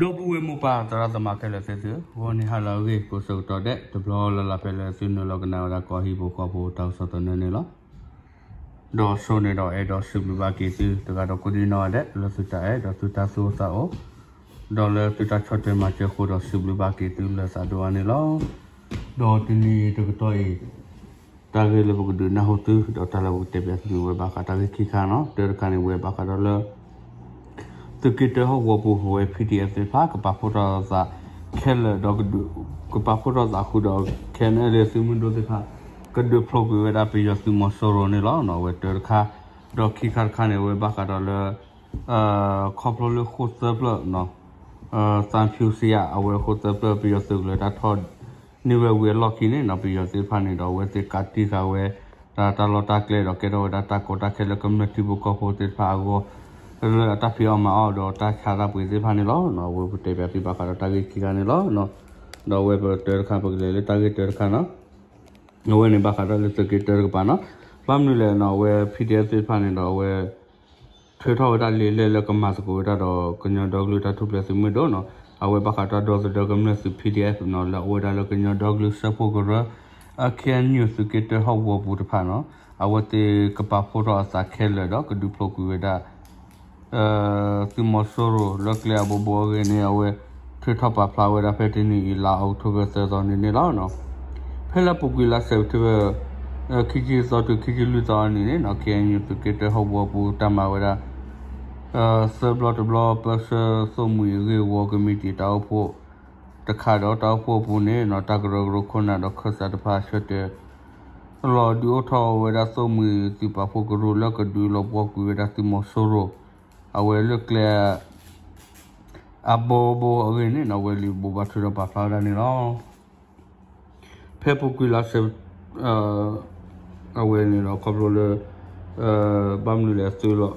ဒီပုၢ်ဝဲၢ်မိၢ်ပၢ်သရၣ်သမါခဲလၢာ်သ့ၣ်သုဧၢ, ဂီၤနံၤဟါလၢအဂ့ၤ ကိးဆၢကတီၢ်ဒဲး တဘျီလၢ်လၢ်ဖဲလၢသုနုာ်လီၤကနၣ်ဝဲဒၣ်ကီၢ်ဟံၣ်ဖိဃီဖိတၢ်ကစီၣ်သနၢၣ်န့ၣ်လီၤ. ဒီးစိန့ၣ်ဒီးအဲၣ်ဒိးစံးဘျုးဘၣ်က့ၤသု တဂၤဒီးကိးဒံနီၢ်ဂၤဒဲး လၢသုတၢ်အဲၣ်ဒီးသုတၢ်သူၣ်အိၣ်သးအိၣ် ဒီးလၢသုတၢ်ဆီၣ်ထွဲမၤစၢၤအဃိဒီး စံးဘျုးဘၣ်က့ၤသုလၢသးဒိၣ်အါန့ၣ်လီၤ. ဒီးတနံၤအံၤတကတီၢ်အံၤ တၢ်ဂ့ၢ်လၢပကဒုးနၢ်ဟူသု ဒီးတၢ်လၢပကတဲပၠးသုန့ၣ် ဝဲဘၣ်ဃးတၢ်ဂ့ၢ်ခံခါနီၤ. တၢတခါန့ၣ် ဝဲဘၣ်ဃးဒီးလၢ သုးက့တၢဟီၣ်ကဝီၤပူၤ အဝဲ ပီၣ်ဒံၣ်အဲၣ်ဖ် သ့ၣ်တဖၣ် ကပာ်ဖှိၣ်ထီၣ်သးခဲလၢာ်ဒီး ကပာ်ဖှိၣ်ထီၣ်သးဃုာ်ဒီး ခဲအံၤလၢသုးမုၢ်ဒိၣ်သ့ၣ်တဖၣ် ကဒုးဖျိးကွံာ်ဝဲဒၣ်ပယီၤသုးမီၤစိရိၤန့ၣ်လီၤ. အဝဲတၢတခါ ဒီးခံခါတခါန့ၣ် အဝဲဘၣ်ဃးဒီးလၢ ခီဖျိလၢဃိၣ်သၢဖျၢၣ် သံဖြူစရာ အဝဲဃိၣ်သၢဖျၢၣ် ပယီၤသုးကလၢၤတၢ်ထီၣ်န့ၢ်ဝဲဝံၤအလီၢ်ခံန့ၣ်နီၤ ပယီၤသ့ၣ်တဖၣ်န့ၣ်ဒီး အဝဲသ့ၣ်ကးတံာ်ဃာ်ဝဲ တၢ်လီၢ်တၢ်ကျဲဒီး ကဲထီၣ်ဝဲဒၣ်တၢ်ကီတၢ်ခဲလၢကမျၢၢ်ထံဖိကီၢ်ဖိသ့ၣ်တဖၣ်အဂီၢ် လၢအတၢ်ဖံးအီၣ်မၤအီၣ်ဒီးတၢ်ဆါတၢ်ပှ့ၤသ့ၣ်တဖၣ်န့ၣ်လီၤ. အဝဲပတဲပၠးသုဘၣ်ဃးဒီးတၢ်ဂ့ၢ်ခံခါန့ၣ်လီၤ. ဒီးအဝဲပတၢတခါ ပကလဲၤလၢတၢ်ဂ့ၢ်တၢတခါနီၤ အဝဲန့ၣ်ဘၣ်ဃးဒီးလၢသုးက့တၢတကပၤနီၤ. ဘၣ်မနုၤလဲၣ်နီၤ အဝဲ ပီၣ်ဒံၣ်အဲၣ်ဖ် သ့ၣ်တဖၣ်န့ၣ်ဒီး အဝဲ ထုးထီၣ်ဝဲဒၣ်လံာ်လဲၢ်လၢကမၤသကိးဝဲဒၣ်ဒီး ကညီဒီကလုာ်တၢ်ထူၣ်ဖျဲးသုးမုၢ်ဒိၣ်နီၤ. အဝဲဘၣ်ဃးတၢ်ဒီသဒၢကမျၢၢ်သုး ပီၣ်ဒံၣ်အဲၣ်ဖ် နီၤ လၢအအိၣ်ဝဲဒၣ်လၢကညီဒီကလုာ်စၢဖှိၣ်ကရၢ KNU သုးက့တၢဟီၣ်ကဝီၤပူၤတဖၣ်နီၤ. အဝဲသ့ၣ်ကပာ်ဖှိၣ်ထီၣ်အသးခဲလၢာ်ဒီး ကဒုးဖျိးကွံာ်ဝဲဒၣ် သုးမီၤစိရိၤလၢကျဲအဘိဘိအဂ့ၢ်န့ၣ် အဝဲထုးထီၣ်ပာ်ဖျါဝဲဒၣ်ဖဲတနံၤအံၤ လါအီးကထိဘၢၣ် သၢသီန့ၣ်န့ၣ်လီၤ. ဖဲလၢအပူၤကွံာ်လါစဲးပထ့ဘၢၣ် ခံဆံသီတုၤခံဆံလွံၢ်သီအနံၤန့ၣ်နီၤ KNU သုးက့တၢဟီၣ်ကဝီၤပူၤ တၢ်မၤဝဲဒၣ် သၢဘျီတဘျီ ပၢဆှၢသိၣ်မှံၤအဂ့ၢ်အဝီ ကမံးတံာ်တၢ်အိၣ်ဖှိၣ်တခါဒီး တၢ်အိၣ်ဖှိၣ်အပူၤန့ၣ်နီၤ တၢ်ကရၢကရိခိၣ်နၢ်ဒီးခၢၣ်စးတဖၣ်ဆၢတဲာ်လီၤ ဒုးအိၣ်ထီၣ်ဝဲဒၣ်သိၣ်မှံၤသုးပာ်ဖှိၣ်ကရူၢ်လၢကဒုးလီၤပှီၢ်ကွံာ်ဝဲဒၣ်သုးမီၤစိရိၤ အဝဲလၢကျဲ အဘိဘိအဂ့ၢ်န့ၣ်နီၤ အဝဲလံာ်ဘိးဘၣ်ထုးထီၣ်ပာ်ဖျါဝဲဒၣ်န့ၣ်လီၤ. ဖဲပူၤကွံာ်လါစဲး အဝဲန့ၣ်ဒီးခီဖျိလၢ ဘၣ်မနုၤလဲၣ်သုးလီၤ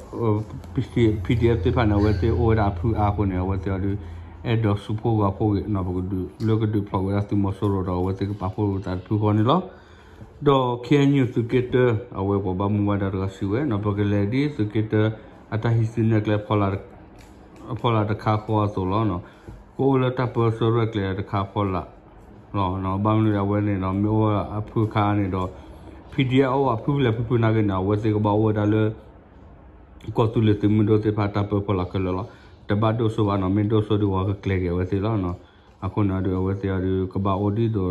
ပီၣ်ဒံၣ်အဲၣ်ဖ် သ့ၣ်တဖၣ်န့ၣ် အဝဲသ့ၣ်အိၣ်ဝဲဒၣ်အဖုအါအဃိန့ၣ် အဝဲသ့ၣ်အီၤဒုး အဲၣ်ဒိးစူးဖှိၣ်ဂာ်ဖှိၣ်ဂ့ၤနီၤ ပကဒုး လၢကဒုးဖျိးဝဲဒၣ်သုးမီၤစိရိၤဒီး အဝဲသ့ၣ်ကပာ်ဖှိၣ်ဝဲသးတဖုဃီန့ၣ်လီၤ. ဒီး KNU သုးက့တၢ အဝဲပှၤဘၣ်မူဘၣ်ဒါတဂၤစံးဝဲနီၤ ပကလဲၤဒ်သုးက့တၢ အတၢ်ဟံးစုနဲၣ်ကျဲ ဖီလာ်တခါဃီအသိးလီၤ. ကအိၣ်လၢတၢ်ပၢဆှၢရဲၣ်ကျဲၤတခါဖီလာ်လီၤ. ဘၣ်မနုၤအဝဲန့ၣ်ဒီး မ့ၢ်အိၣ်အဖုခါန့ၣ်ဒီး ပီၣ်ဒံၣ်အဲၣ်ဖ် အိၣ်အဖုဖဲလဲၣ်ဖုဖုနာ်က့န့ၣ် အဝဲသ့ၣ်ကဘၣ်အိၣ်ဝဲဒၣ်လၢ ကီၢ်သူလ့ၤသုးမုၢ်ဒိၣ်သ့ၣ်တဖၣ်တၢ်ပၢဖီလာ်ခဲလၢာ်လီၤ. တဘၣ်ဒိၣ်စိဘၣ်နီၤ မ့ၢ်ဒိၣ်စိဒီးပှၤကကျဲၤက့ၤအဝဲသ့ၣ်လီၤ. အဃိန့ၣ်ဒီး အဝဲသ့ၣ်အီၤဒီး ကဘၣ်အိၣ်ဒ်သိးဒီး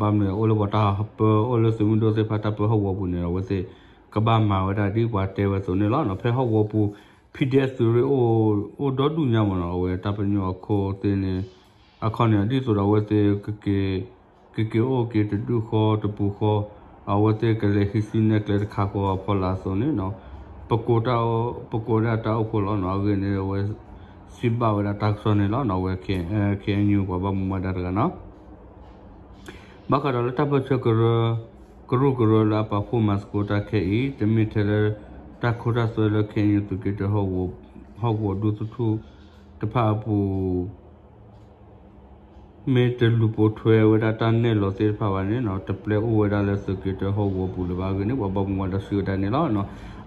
ဘၣ်မနုၤအိၣ်လၢပှၤတၢ်ပၢ အိၣ်လၢသုးမုၢ်ဒိၣ်သ့ၣ်တဖၣ်တၢ်ပၢဟီၣ်ကဝီၤပူၤန့ၣ် အဝဲသ့ၣ်ကဘၣ်မၤဝဲဒၣ်ဒ်ပှၤတဲဝဲအသိးန့ၣ်လီၤ. ဖဲဟီၣ်ကဝီၤပူၤ ပီၣ်ဒံၣ်အဲၣ်ဖ် သုးရ့ၣ်အိၣ်ဒီဒူၣ်ညါမ့ၢ်နီၤ အဝဲတၢ်ပညိၣ်အခိၣ်သ့ၣ်န့ၣ် အခီပညီဒ်သိးဒီးအဝဲသ့ၣ် ကက့ၤအိၣ်က့ၤတဒူၣ်ဃီတပူၤဃီ အဝဲသ့ၣ်ကလဲၤဟံးစုနဲၣ်ကျဲတခါဃီအဖီလာ်အသိးန့ၣ်နီၤ ပကိးတၢ်အိၣ် ပကိးဒၣ်တၢ်အိၣ်ဖှိၣ်လီၤနီၤ အဂ့ၢ်န့ၣ် အဝဲစံးဘၣ်ဝဲဒၣ်တၢ်ကစီၣ်န့ၣ်လီၤနီၤ အဝဲ KNU ပှၤဘၣ်မူဘၣ်ဒါတဂၤနီၤ ဘၣ်ဃးဒီးလၢတၢ်ပၢဆှၢကရၢ ကရူၢ်ကရၢလၢအပာ်ဖှိၣ်မၤသကိးတၢ်ခဲအံၤ တမ့ၢ်ထဲလၢ တၢ်ခိတၢ်သွဲလၢ KNU သုးက့တၢ ဟီၣ်ကဝီၤဒူသထူၣ်တဖၣ်အပူၤ မ့ၢ်တလူၤပိာ်ထွဲဝဲဒၣ်တၢ်နဲၣ်လီၤသ့ၣ်တဖၣ်ဘၣ်န့ၣ်နီၤ တပျဲအိၣ်ဝဲဒၣ်လၢသုးက့တၢဟီၣ်ကဝီၤပူၤလၢၤဘၣ်အဂ့ၢ်န့ၣ် ပှၤဘၣ်မူဘၣ်ဒါစံးဝဲဒၣ်န့ၣ်လီၤ.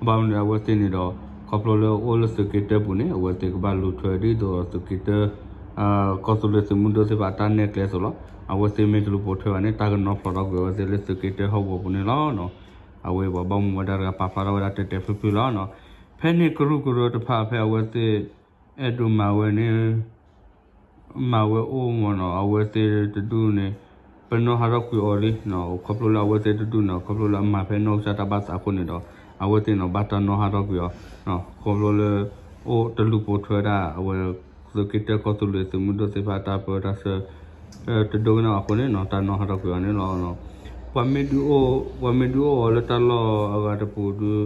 ဘၣ်မနုၤအဝဲသ့ၣ်န့ၣ်ဒီး ခီဖျိလၢအိၣ်လၢသုးက့တၢပူၤန့ၣ် အဝဲသ့ၣ်ကဘၣ်လူၤထွဲဒ်သိးသုးက့တၢ ကီၢ်သူလ့ၤသုးမုၢ်ဒိၣ်သ့ၣ်တဖၣ်တၢ်နဲၣ်ကျဲအသိးလီၤ. အဝဲသ့ၣ်မ့ၢ်တလူၤပိာ်ထွဲဘၣ်န့ၣ် တၢ်ကနီၤဖျိးထီၣ်ကွံာ်အဝဲသ့ၣ်လၢသုးက့တၢဟီၣ်ကဝီၤပူၤန့ၣ်လီၤ. အဝဲပှၤဘၣ်မူဘၣ်ဒါတဂၤပာ်ဖျါထီၣ်ဝဲဒၣ်တဲာ်တဲာ်ဖျုးဖျုးလီၤ. ဖဲန့ၣ်ကရူၢ်ကရၢတဖၣ်ဖဲအဝဲသ့ၣ် အဲၣ်ဒိးမၤဝဲန့ၣ် မၤဝဲအိၣ်မ့ၢ်နီၤ အဝဲသ့ၣ်တဒူၣ်န့ၣ် ပနီၣ်ဟးထီၣ်ကွံာ်အီၤလံ ခီဖျိလၢအဝဲသ့ၣ်တဒူၣ်န့ၣ် ခီဖျိလၢအမၤဖဲနီၢ်ကစၢ်တၢ်ဘၣ်သးအဃိန့ၣ်ဒီး အဝဲသ့ၣ်န့ၣ် ဘၣ်တၢ်နီၣ်ဟးထီၣ်ကွံာ်အီၤ ခီဖျိလၢ အိၣ်တလူၤပိာ်ထွဲဒၣ် အဝဲ သုးက့တၢကီၢ်သူလ့ၤသုးမုၢ်ဒိၣ်သ့ၣ်တဖၣ်တၢ်ပၢတၢ်ဆှၢ တဒိကနၣ်အဃိန့ၣ်နီၤ တၢ်နီၣ်ဟးထီၣ်ကွံာ်အီၤန့ၣ်လီၤ. ပှၤမ့ၢ်ဒုးအိၣ် ပှၤမ့ၢ်ဒုးအိၣ်အီၤလၢတၢ်လီၢ်အဂၤတပူၤဒုး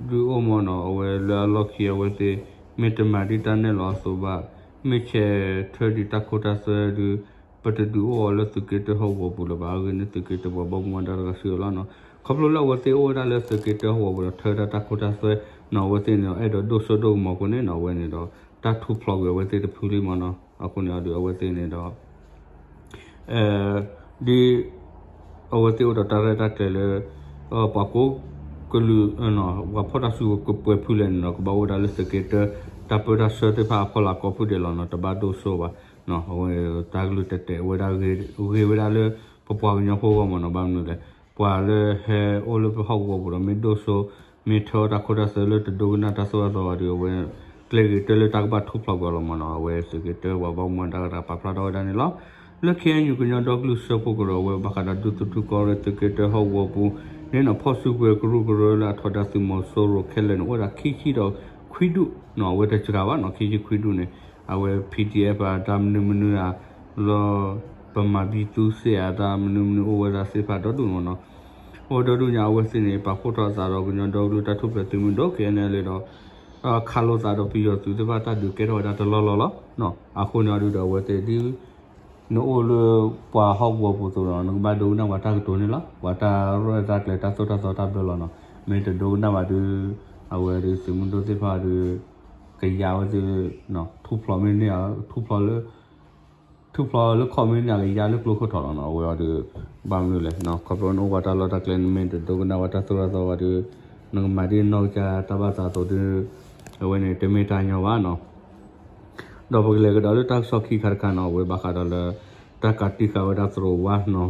ဒုးအိၣ်မ့ၢ်နီၤ အဝဲလၢအလီၢ်ခံအဝဲသ့ၣ် မ့ၢ်တမၤဒ်တၢ်နဲၣ်လီၤအသိးဘၣ် မ့ၢ်ဆဲးထၢဒံးတၢ်ခိတၢ်သွဲဒုး ပတဒုးအိၣ်အီၤလၢသုးက့တၢဟီၣ်ကဝီၤပူၤလၢၤဘၣ်အဂ့ၢ်န့ၣ် သုးက့တၢပှၤဘၣ်မူဘၣ်ဒါတဂၤစံးဝဲလီၤနီၤ. ခီဖျိလၢအဝဲသ့ၣ်အိၣ်ဝဲဒၣ်လၢသုးက့တၢဟီၣ်ကဝီၤပူၤဒီး ထၢတၢ်တၢ်ခိတၢ်သွဲနီၤ အဝဲသ့ၣ်န့ၣ်ဒီး အဲၣ်ဒိးဒိၣ်စိဒိၣ်ကမီၤအဃိန့ၣ်နီၤ အဝဲန့ၣ်ဒီး တၢ်ထူၣ်ဖျိးကွံာ်အဝဲသ့ၣ်တဖုလံမ့ၢ်နီၤ အဃိန့ၣ်အီၤဒုးအဝဲသ့ၣ်န့ၣ်ဒီး ဒ် အဝဲသ့ၣ်အိၣ်ဒီးတၢ်ရဲၣ်တၢ်ကျဲၤလၢ ပှၤကိးကလုာ် ပှၤဖီၣ်တၢ်စုကဝဲၤကပှဲၤဖုလဲၣ်န့ၣ်ဒီး ကဘၣ်အိၣ်ဝဲဒၣ်လၢသုးက့တၢ တၢ်ပၢတၢ်ဆှၢသ့ၣ်တဖၣ်အဖီလာ်ကိးဖုဒဲးလီၤနီၤ, တဘၣ်ဒိၣ်စိဘၣ်. အဝဲတၢ်ကလုၢ်တဲာ်တဲာ်ဝဲဒၣ် ဂ့ၤဝဲဒၣ်လၢပပှၤကညီဖိအဂီၢ်မ့ၢ်နီၤ. ဘၣ်မနုၤလဲၣ်, ပှၤလၢဟဲအိၣ်လၢပဟီၣ်ကဝီၤပူၤဒီး မ့ၢ်ဒိၣ်စိ မ့ၢ်ထၢအီၣ်တၢ်ခိတၢ်သွဲလၢတဒိကနၣ်တၢ်သိၣ်တၢ်သီဘၣ်ဒီး အဝဲကျဲဂ့ၤကတၢၢ်လၢတၢ်ကဘၣ်ထူၣ်ဖျိးကွံာ်အီၤလီၤမ့ၢ်နီၤ. အဝဲသုးက့တၢပှၤဘၣ်မူဘၣ်ဒါတဂၤပာ်ဖျါထီၣ်ဝဲဒၣ်န့ၣ်လီၤ. လၢ ခ့ၣ်အဲၣ်ယူၣ် ကညီဒီကလုာ်စၢဖှိၣ်ကရၢ အဝဲဘၣ်ဃးဒီးဒူသထူကီၢ်ရ့ၣ်သုးက့တၢဟီၣ်ကဝီၤပူၤန့ၣ်နီၤ, ဖီၣ်စုကဝဲၤကရူၢ်ကရၢလၢအထီဒါသုးမီၤစိရိၤခဲလၢာ်န့ၣ် အိၣ်ဝဲဒၣ်ခံဆံဒီးခွံဒူၣ်နီၤ, အဝဲတစှၤဘၣ်နီၤ, ခံဆံခွံဒူၣ်န့ၣ် အဝဲ ပီၣ်ဒံၣ်အဲၣ်ဖ် အတၢ်မနုၤမနုၤဧါ, လၢ ပမၤဘံသူစ့ၣ်အတၢ်မနုၤမနုၤအိၣ်ဝဲဒၣ်သ့ၣ်တဖၣ်ဒီဒူၣ်မ့ၢ်နီၤ. အိၣ်ဒီဒူၣ်ညါအဝဲသ့ၣ်န့ၣ် ပာ်ဖှိၣ်ထီၣ်သးဒီးကညီဒီကလုာ်တၢ်ထူၣ်ဖျဲးသုးမုၢ်ဒိၣ် ခ့ၣ်အဲၣ်ယူၣ် ဒီး ခးလိာ်သးဒီးပယီၤသုးသ့ၣ်တဖၣ်တၢ်ဒုးကဲထီၣ်ဝဲဒၣ်တလီၢ်လီၢ်လီၤ. အဃိန့ၣ်အဒုဒီးအဝဲသ့ၣ်ဒ် နအိၣ်လၢပှၤဟီၣ်ကဝီၤပူၤအသိးဒီး နကဘၣ်ဒိကနၣ်ပှၤတၢ်ကတိၤန့ၣ်လီၤ. ပှၤတၢ်ရဲၣ်တၢ်ကျဲၤတၢ်သိၣ်တၢ်သီတၢ်ဘျၢလီၤနီၤ. မ့ၢ်တဒိကနၣ်ဘၣ်ဒီး အဝဲဒီးသုးမုၢ်ဒိၣ်သ့ၣ်တဖၣ်ဒီး ကယါဝဲသ့ၣ် ထူၣ်ဖျိးမ့ၢ်န့ၢ် ထူၣ်ဖျိးလၢ ထူၣ်ဖျိးလၢခီၣ်မ့ၢ်န့ၢ် ကယါလၢကျိခိၣ်ထီၣ်လီၤနီၤ. အဝဲအီၤဒီး ဘၣ်မနုၤလဲၣ်, ခီဖျိနအိၣ်ပှၤတၢ်လီၢ်တၢ်ကျဲ နမ့ၢ်တဒိကနၣ်ဝဲတၢ်သိၣ်တၢ်သီဘၣ်ဒီး နကမၤဒ်နီၢ်ကစၢ်တၢ်ဘၣ်သးအသိးဒီး အဝဲန့ၣ်တမ့ၢ်တၢ်ညီဘၣ်နီၤ. ဒီးပကလဲၤကဒီးလၢတၢ်ကစီၣ်ခံခါတခါနီၤ, အဝဲဘၣ်ဃးဒီးလၢ တၢ်ကးတံာ်ဃာ်ဝဲဒၣ်သရိာ်ဝါနီၤ,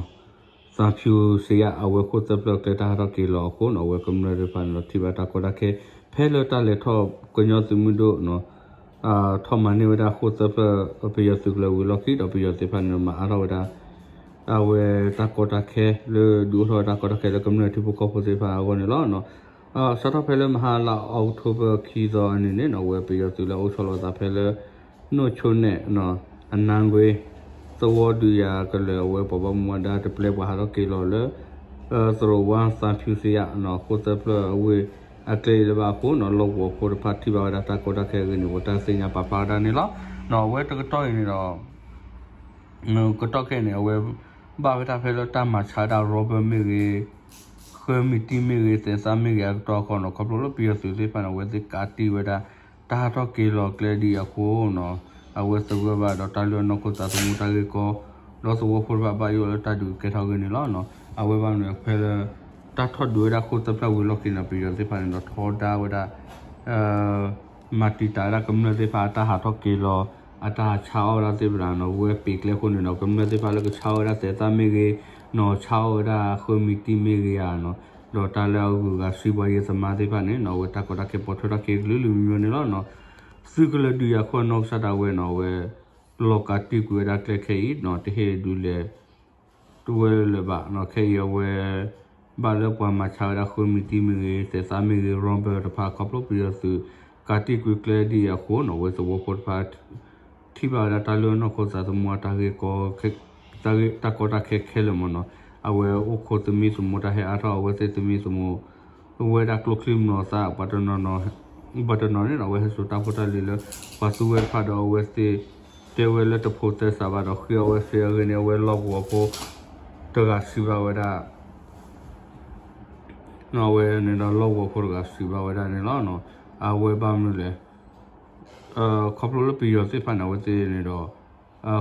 သးဖၠူစ့ယါ အဝဲခိၣ်သၢဖျၢၣ်ကျဲတၢ်ဟးထီၣ်က့ၤလီၤအဃိနီၤ, အဝဲကမျၢၢ်သ့ၣ်တဖၣ်န့ၣ်ဒီး ထံၣ်ဘၣ်တၢ်ကီတၢ်ခဲ ဖဲလၢတၢ်လဲၤထီၣ်ကညီသုးမုၢ်ဒိၣ်နီၤ, ထီၣ်မၤန့ၢ်ဝဲဒၣ်ခိၣ်သၢဖျၢၣ် ပယီၤသုးကလၢၤဝံၤလီၢ်ခံဒီး ပယီၤသ့ၣ်တဖၣ်န့ၣ်ဒီး မၤအါထီၣ်ဝဲဒၣ် အဝဲတၢ်ကီတၢ်ခဲ လၢဒုးအိၣ်ထီၣ်ဝဲတၢ်ကီတၢ်ခဲလၢ ကမျၢၢ်ထံဖိကီၢ်ဖိသ့ၣ်တဖၣ်အဂီၢ်န့ၣ်လီၤ. စးထီၣ်ဖဲလၢမဟါလါအီးကထိဘၢၣ်ခံသီအနံၤန့ၣ်နီၤ, အဝဲပယီၤသုးလၢအအိၣ်ဆီလီၤအသးဖဲလၢ နိၣ်ဆိနဲၣ် အနါကွ့ သဝီဒုးယၤကလၢၤ အဝဲပှၤဘၣ်မူဘၣ်ဒါတပျဲပှၤဟးထီၣ်က့ၤလီၤလၢ သရိာ်ဝါသးဖၠူစ့ယါ ခိၣ်သၢဖျၢၣ်အဝ့ၢ်အကျဲအံၤလၢၤဘၣ်အဃိနီၤ, လီၢ်ကဝီၤဖိတဖၣ်ထံၣ်ဘၣ်ဝဲဒၣ်တၢ်ကီတၢ်ခဲအဂ့ၢ်န့ၣ် ပတၢ်သ့ၣ်ညါပာ်ဖျါဝဲဒၣ်န့ၣ်လီၤ. အဝဲတကတီၢ်အံၤန့ၣ်ဒီး ကတီၢ်ခဲအံၤန့ၣ် အဝဲ ဘၣ်ဝဲဒၣ်ဖဲလၢတၢ်မၤဆါဝဲဒၣ် rubber မ့ၢ်ဂ့ၤ, ဃၢမံၤတံၢ်မ့ၢ်ဂ့ၤ, သဲးသၣ်မ့ၢ်ဂ့ၤအကတီၢ်အဃိနီၤ, ခီဖျိလၢပယီၤသုးသ့ၣ်တဖၣ်န့ၣ် အဝဲသ့ၣ်ကးတံာ်ဝဲဒၣ် တၢ်ဟးထီၣ်က့ၤလီၤကျဲဒ်အံၤအဃိနီၤ, အဝဲသဂၢၢ်ဘၣ်ဒီးတၢ်လုၢ်အနီၢ်ခိသးသမူတၢ်ဂ့ၢ်ကီ, ဒီးသဝီဖိတဖၣ်ဘၣ်ယိၣ်လၢတၢ်ဒုးကဲထီၣ်အဂ့ၢ်န့ၣ်လီၤ. အဝဲဘၣ်မနုၤဖဲလၢ တၢ်ထီၣ်ဒုးဝဲဒၣ်ခိၣ်သၢဖျၢၣ်ဝံၤလီၢ်ခံန့ၣ် ပယီၤသ့ၣ်တဖၣ်န့ၣ်ဒီးထီဒါဝဲဒၣ် မၤတံာ်တာ်ဝဲဒၣ်ကမျၢၢ်သ့ၣ်တဖၣ်အတၢ်ဟးထီၣ်က့ၤလီၤ, အတၢ်ဟးဆါအီၣ်ဝဲဒၣ်သ့ၣ်တဖၣ်နီၤ, ဝဲပ့ၤကျဲအဃိန့ၣ်ဒီး ကမျၢၢ်သ့ၣ်တဖၣ်လၢကဆါအီၣ်ဝဲဒၣ်သဲးသၣ်မ့ၢ်ဂ့ၤနီၤ, ဆါအီၣ်ဝဲဒၣ်ဃၢမံၤတံၢ်မ့ၢ်ဂ့ၤဧါနီၤ, ဒီးတၢ်လၢအဂုၤအဂၤဆံးပှၤယဲၢ်သမါသ့ၣ်တဖၣ်န့ၣ်နီၤ, အဝဲတၢ်ကီတၢ်ခဲပိာ်ထွဲထီၣ်က့ၤကလုာ်လုာ်မံၤမံၤန့ၣ်လီၤနီၤ. သုးကလၢၤဒုးယၤခိၣ်အနီၢ်ကစၢ်ဒၣ်ဝဲနီၤ, အဝဲ လီၤကးတံာ်ကွံာ်ဝဲဒၣ်ကျဲခဲအံၤနီၤ, တဟ့ၣ်ဒုးလဲၤ တဝဲလၢၤဘၣ်နီၤ, ခဲအံၤအဝဲ ဘၣ်လၢပှၤမၤဆါဝဲဒၣ်ဃၢမံၤတံၢ်မ့ၢ်ဂ့ၤ, သဲးသၣ်မ့ၢ်ဂ့ၤ, rubber တဖၣ် ခီဖျိပယီၤသုး ကးတံာ်ကွံာ်ကျဲဒ်အံၤအဃိနီၤ, အဝဲသဝီဖိတဖၣ် ထံၣ်ဘၣ်ဝဲဒၣ်တၢ်လုၢ်အီၣ်နီၢ်ခိသးသမူအတၢ်ဂ့ၢ်ကီ တၢ်ကီတၢ်ခဲခဲလၢာ်မ့ၢ်နီၤ, အဝဲအိၣ်ခိးသမံသမိးတၢ်ဟဲအါထီၣ် အဝဲသ့ၣ်သမံသမိး အဝဲဒၣ်ကျိချံမျိာ်သၣ် ပှၤတနီၤနီၤ ပှၤတနီၤန့ၣ်ဒီး အဝဲဟဲစိာ်တၢ်ဖိတၢ်လံၤလၢ ပှၤသူဝဲတဖၣ်ဒီး အဝဲသ့ၣ်တဲဝဲလၢတဖိးသဲစးဘၣ်ဒီး ဃ့အီၣ်ဝဲသ့အဂ့ၢ်န့ၣ် အဝဲလီၢ်ကဝီၤဖိတဂၤစံးဘၣ်ဝဲဒၣ် အဝဲန့ၣ်ဒီးလီၢ်ကဝီၤဖိတဂၤစံးဘၣ်ဝဲဒၣ်န့ၣ်လီၤ. အဝဲဘၣ်မနုၤလဲၣ် ခီဖျိလၢပယီၤသ့ၣ်တဖၣ်န့ၣ် အဝဲသ့ၣ်န့ၣ်ဒီး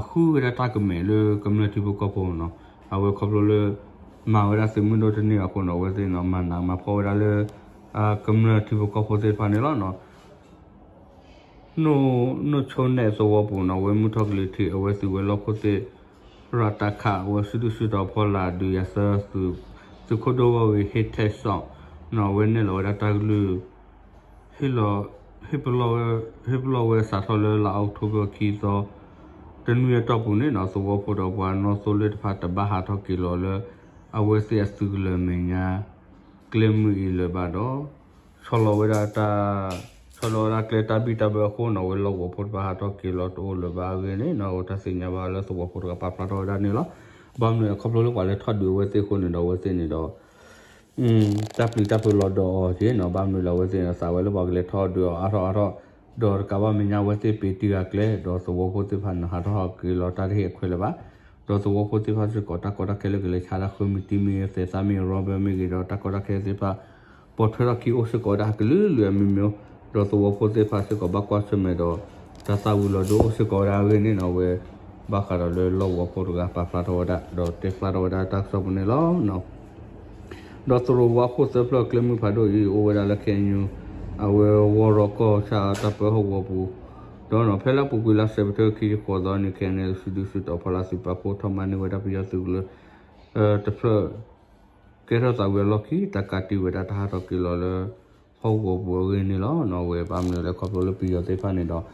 ဃုဝဲဒၣ်တၢ်ကမဲာ်လၢကမျၢၢ်ထံဖိကီၢ်ဖိနီၤ, အဝဲခီဖျိလၢ မၤဝဲဒၣ်သုးမုၢ်ဒိၣ်တန့ၢ်အဃိနီၤ အဝဲသ့ၣ်န့ၣ် မၤနးမၤဖှီၣ်ဝဲဒၣ်လၢ ကမျၢၢ်ထံဖိကီၢ်ဖိသ့ၣ်တဖၣ်န့ၣ်လီၤ. နိၣ်ဆိနဲၣ်သဝီပူၤနီၤ အဝဲမုၢ်ထီၣ်ကလံၤထံး အဝဲသုးဝဲၤလီၢ်ခိၣ်သ့ၣ် ရးတခး အဝဲစုဒုၣ်စုတီၤဖီလာ်ဒုးယၤသၢ သုးခိၣ်ဒိၣ်ဝီၢ်ဂ့ၤ ဟ့ၣ်ထဲးစီၣ်နီၤ အဝဲနဲၣ်လီၤဝဲဒၣ်တၢ်ကလုၢ် ဟ့ၣ်လီၤ ဟ့ၣ်ပလီၢ်ဝဲ ဟ့ၣ်ပလီၢ်ဝဲစးထီၣ်လၢလါအီးကထိဘၢၣ်ခံသီ တနွံအတီၢ်ပူၤန့ၣ်နီၤ သဝီဖိဒီးပှၤနီၣ်သိလ့ၣ်တဖၣ်တဘၣ်ဟးထီၣ်က့ၤလီၤလၢ အဝဲသ့ၣ်အသုးကလၢၤမဲာ်ညါ ကျဲမုၢ်အံၤလၢၤဘၣ်ဒီး ဆီလီၤဝဲဒၣ်တၢ် ဆီလီၤဝဲဒၣ်ကျဲတၢ်ဘံၣ်တၢ်ဘၢအဃိနီၤ အဝဲလီၢ်ကဝီၤဖိတဖၣ်ဟးထီၣ်က့ၤလီၤတအိၣ်လၢၤဘၣ်အဂ့ၢ်န့ၣ်နီၤ တၢ်သ့ၣ်ညါဘၣ်လၢသဝီဖိတဂၤပာ်ဖျါထီၣ်ဝဲဒၣ်န့ၣ်လီၤ. ဘၣ်မနုၤလဲၣ် ခီဖျိလၢပှၤလဲၤထီၣ်ဒုးအဝဲသ့ၣ်အဃိန့ၣ်ဒီး အဝဲသ့ၣ်န့ၣ်ဒီး တၢ်ပျံၤတၢ်ဖုးလီၤဒီးအီၤက့ၤနီၤ ဘၣ်မနုၤလဲၣ် အဝဲသ့ၣ်န့ၣ် သးဝဲလၢပှၤကလဲၤထီၣ်ဒုးအီၤအါထီၣ်အါထီၣ် ဒီးတကးဘၣ်မဲာ်ညါအဝဲသ့ၣ်ပ့ၤတံၢ်ဂၤကျဲ ဒီးသဝီဖိသ့ၣ်တဖၣ်န့ၣ် ဟးထီၣ်ဟးက့ၤလီၤတၢ်တဟ့ၣ်အခွဲးလၢၤဘၣ် ဒီးသဝီဖိသ့ၣ်တဖၣ်စ့ၢ်ကီး တၢ်ကီတၢ်ခဲလၢကလဲၤဆါဒၣ်ဃၢမံၤတံၢ်မ့ၢ်ဂ့ၤ သဲးသၣ်မ့ၢ်ဂ့ၤ rubber မ့ၢ်ဂ့ၤ ဒီးတၢ်ကီတၢ်ခဲသ့ၣ်တဖၣ် ပိာ်ထွဲထီၣ်ခံအိၣ်စ့ၢ်ကီးဝဲဒၣ်ကလုာ်လုာ်အမံၤမံၤ ဒီးသဝီဖိသ့ၣ်တဖၣ်စ့ၢ်ကီးဘၣ်ကွၢ်ဆၢၣ်မဲာ်ဒီး တၢ်သၣ်ဝံၤလီၤဒိအိၣ်စ့ၢ်ကီးဝဲဒၣ်အဂ့ၢ်န့ၣ်နီၤ အဝဲ ဘၣ်ဃးဒီးလၢလီၢ်ကဝီၤဖိတဂၤပာ်ဖျါထီၣ်ဝဲဒၣ် ဒီးတဲဖျါထီၣ်ဝဲဒၣ်တၢ်ကစီၣ်ပူၤန့ၣ်လီၤ. ဒီးသရိာ်ဝါခိၣ်သၢဖျၢၣ်ကျဲမုၢ်ဖးဒိၣ်အံၤ အိၣ်ဝဲဒၣ်လၢ ခ့ၣ်အဲၣ်ယူၣ် အဝဲဝီရီကီၢ်ဆၣ်တၢ်ပၢဟီၣ်ကဝီၤပူၤ, ဒီးဖဲလၢအပူၤကွံာ်လါစဲးပထ့ဘၢၣ်ခံဆံဃိးသီန့ၣ် ခဲအံၤန့ၣ် စုဒုစုတီၤဖီလာ်သုးပာ်ဖှိၣ်ထီၣ်မၤန့ၢ်ဝဲဒၣ်ပယီၤသုးကလၢၤ တဖျၢၣ် ကဲထီၣ်သးဝံၤအလီၢ်ခံ တၢ်ကးတံာ်ဝဲဒၣ်တၢ်ဟးထီၣ်က့ၤလီၤလၢ ဟီၣ်ကဝီၤပူၤအဂ့ၢ်န့ၣ်လီၤ. အဝဲဘၣ်မနုၤလဲၣ် ခီဖျိလၢပယီၤသ့ၣ်တဖၣ်န့ၣ်ဒီး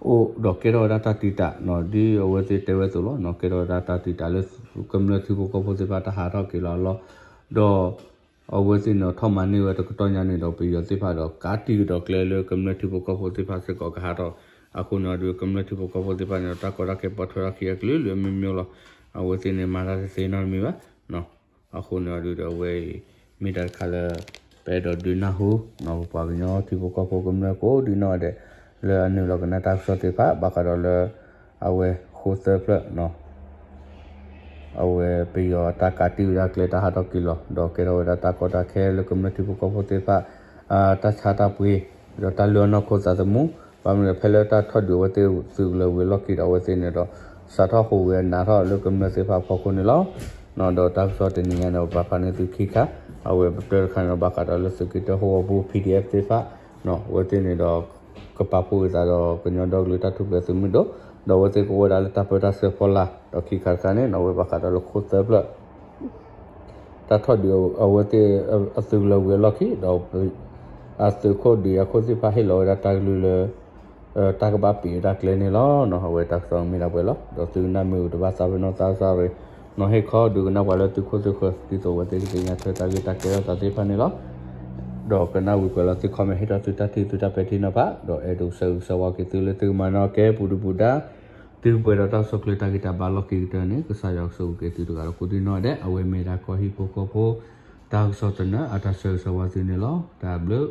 အိၣ်ဒီးကဲထီၣ်ဝဲဒၣ်တၢ်တံာ်တာ် ဒ်အဝဲသ့ၣ်တဲဝဲအသိးလီၤ. ကဲထီၣ်ဝဲဒၣ်တၢ်တံာ်တာ်လၢ ကမျၢၢ်ထံဖိကီၢ်ဖိသ့ၣ်တဖၣ်တၢ်ဟးထီၣ်က့ၤလီၤအလီၢ်, ဒီး အဝဲသ့ၣ်န့ၣ်ထီၣ်မၤန့ၢ်ဝဲတကတီၢ်ညါန့ၣ်ဒီး ပယီၤသ့ၣ်တဖၣ်ဒီး ကးတံာ်ကဒီးကျဲလၢကမျၢၢ်ထံဖိကီၢ်ဖိသ့ၣ်တဖၣ်စ့ၢ်ကီးကဟးထီၣ်, အဃိန့ၣ်အဒုး ကမျၢၢ်ထံဖိကီၢ်ဖိသ့ၣ်တဖၣ်န့ၣ်ဒီး တၢ်ကီတၢ်ခဲပိာ်ထွဲထီၣ်ခံအကလုာ်လုာ်မ့ၢ်မ့ၢ်လီၤ. အဝဲသ့ၣ်န့ၣ်မၤတၢ်တသ့နီတမံၤဘၣ်. အဃိန့ၣ်အဒုးဒီးအဝဲအံၤ မ့ၢ်တၢ်တခါလၢ ပအဲၣ်ဒိးဒုးနၢ်ဟူ ပပှၤကညီထံဖိကီၢ်ဖိကမျၢၢ်ကိးဒံနီၢ်ဂၤဒဲး လၢအနုာ်လီၤကနၣ်တၢ်ကစီၣ်သ့ၣ်တဖၣ် ဘၣ်ဃးဒီးလၢ အဝဲဃိသၢဖျၢၣ် အဝဲပယီၤတၢ်ကးတံာ်ဝဲဒၣ်ကျဲတၢ်ဟးထီၣ်က့ၤလီၤ ဒီးကဲထီၣ်ဝဲဒၣ်တၢ်ကီတၢ်ခဲလၢကမျၢၢ်ထံဖိကီၢ်ဖိသ့ၣ်တဖၣ် တၢ်ဆါတၢ်ပှ့ၤ ဒီးတၢ်လုၢ်အီၣ်နီၢ်ခိသးသမူ, ဘၣ်မနုၤလဲၣ် ဖဲလၢတၢ်ထီၣ်ဒုးအဝဲသ့ၣ်သုးကလၢၤဝံၤအလီၢ်ခံဒီး အဝဲသ့ၣ်န့ၣ်ဒီး စးထီၣ်ဟူးဂဲၤနးထီၣ်လၢကမျၢၢ်သ့ၣ်တဖၣ်အဖီခိၣ်န့ၣ်လီၤ. ဒီးတၢ်ကစီၣ်တနံၤညါန့ၣ် ပပာ်ဖျါန့ၢ်သုခံခါ, အဝဲပတၢၢ်တခါန့ၣ်ဒီး ဘၣ်ဃးဒီးလၢသုးက့တၢဟီၣ်ကဝီၤပူၤ ပီၣ်ဒံၣ်အဲၣ်ဖ် သ့ၣ်တဖၣ် အဝဲသ့ၣ်န့ၣ်ဒီး ကပာ်ဖှိၣ်က့ၤသးဒီးကညီဒီကလုာ်တၢ်ထူၣ်ဖျဲးသုးမုၢ်ဒိၣ်, ဒီးအဝဲသ့ၣ်ကအိၣ်ဝဲဒၣ်လၢတၢ်ပၢတၢ်ဆှၢဖီလာ်, ဒီးခံခါတခါန့ၣ် အဝဲဘၣ်ဃးဒီးလၢခိၣ်သၢဖျၢၣ် တၢ်ထီၣ်ဒုးအဝဲသ့ၣ်အသုးကလၢၤဝံၤအလီၢ်ခံ ဒီး အသုးခိၣ်ဒုးအခိၣ်သ့ၣ်တဖၣ်ဟ့ၣ်လီၤဝဲဒၣ်တၢ်ကလုၢ်လၢ တၢ်ကဘၣ်ပံးဝဲဒၣ်ကျဲန့ၣ်လီၤ. အဝဲတၢ်ကစီၣ်မ့ၢ်ဒၣ်ပှဲၤလီၤ. ဒီးသုကနၣ်မ့ၢ်ဂ့ၤတဘၣ်သးပ့ၤနီၣ်သးစၢ်ရ့ၤ, နီၢ်ဟ့ၣ်ခီဒုးကနၣ်ပှၤလၢသုခိၣ်သုဃၢၤ ဒ်သိးအဝဲသ့ၣ်ကသ့ၣ်ညါထွဲတၢ်ဂ့ၢ်တၢ်ကဲထီၣ်သးသ့ၣ်တဖၣ်န့ၣ်လီၤ. ဒီးကနၣ်ဝံၤကွဲးလီၤသု comment ဟ့ၣ်ထီၣ်သုတၢ်ထံၣ်သုတၢ်ပဲာ်ထံနီၤဖး, ဒီးအဲၣ်ဒိးဆၢဂ့ၤဆၢဝါက့ၤသုလၢသုကမၤနၢၤကဲပူၤဒုပူၤဒါ သုပှဲၤဒီးတၢ်ကစီၣ်ကျၢၤတၢ်ဂ့ၢ်တၢ်ဘါလီၢ်ခံကတၢၢ်န့ၣ် ကစၢ်ယွၤကဆိၣ်ဂ့ၤက့ၤသုတဂၤဒီးကိးဒံနီၢ်ဒဲး, အဝဲမ့ၢ်ဒၣ်ကီၢ်ဟံၣ်ဖိဃီဖိ တၢ်ကစီၣ်သနၢၣ်အတၢ်ဆၢဂ့ၤဆၢဝါသုန့ၣ်လီၤ. တၢ်ဘျုး